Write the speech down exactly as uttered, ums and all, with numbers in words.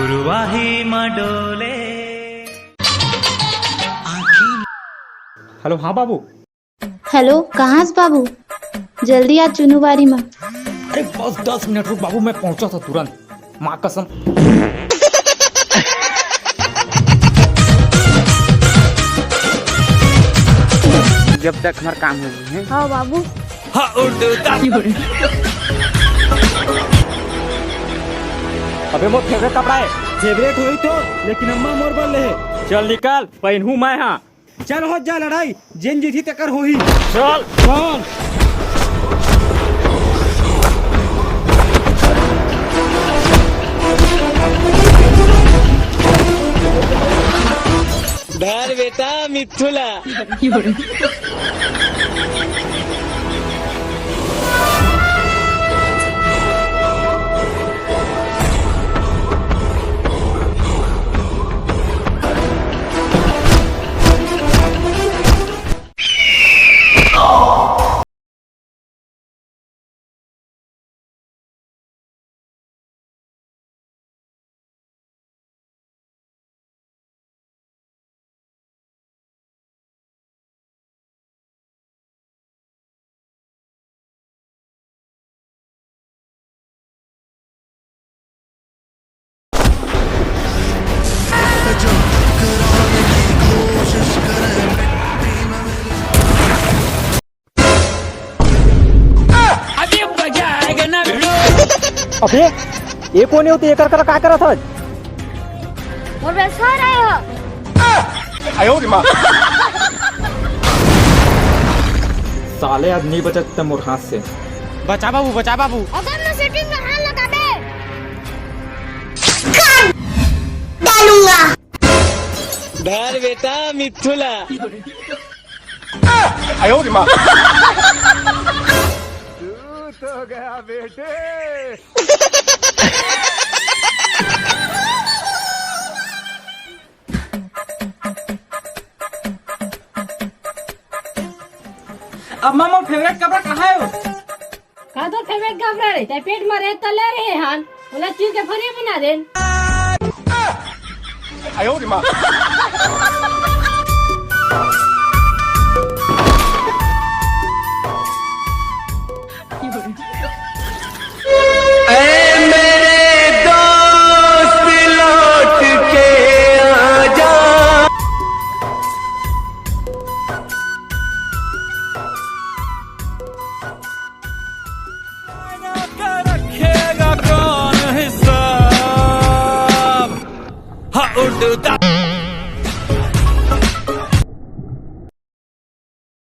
Hello, हाँ बाबू। Hello, कहाँ से बाबू? जल्दी आ चुनू बारी में। अरे बस दस मिनट रुक बाबू, मैं पहुंचा था तुरंत। माँ कसम। जब तक हमार काम हो गई है। हाँ बाबू। अबे मोर फेवरेट कपड़ा है। फेवरेट होई तो, लेकिन अम्मा मोर बर ले है। चल निकल, पहनहूँ मैं हाँ। चल हो जा लड़ाई, जेन जीती तेकर होही। चल। चल। धर बेटा मिथुला। अबे, ये कोन हे? एकर करा का करत हस? मोर बेसर आए हो। साले, आज नहीं बचत मोर हाथ से। बचा बाबू, बचा बाबू। अगर मैं सेटिंग में हाथ लगाबे, डालूंगा। धर बेटा मिथुला। तू तो गया बेटे। अब मामा फेवरेट कपड़ा कहाँ है वो? का तोर फेवरेट कपड़ा रे? तैं पेट म रहे त ले रहे हन, ओला चीर के फरिया बना देन। रखेगा कौन हिसाब? हाँ, उड़ता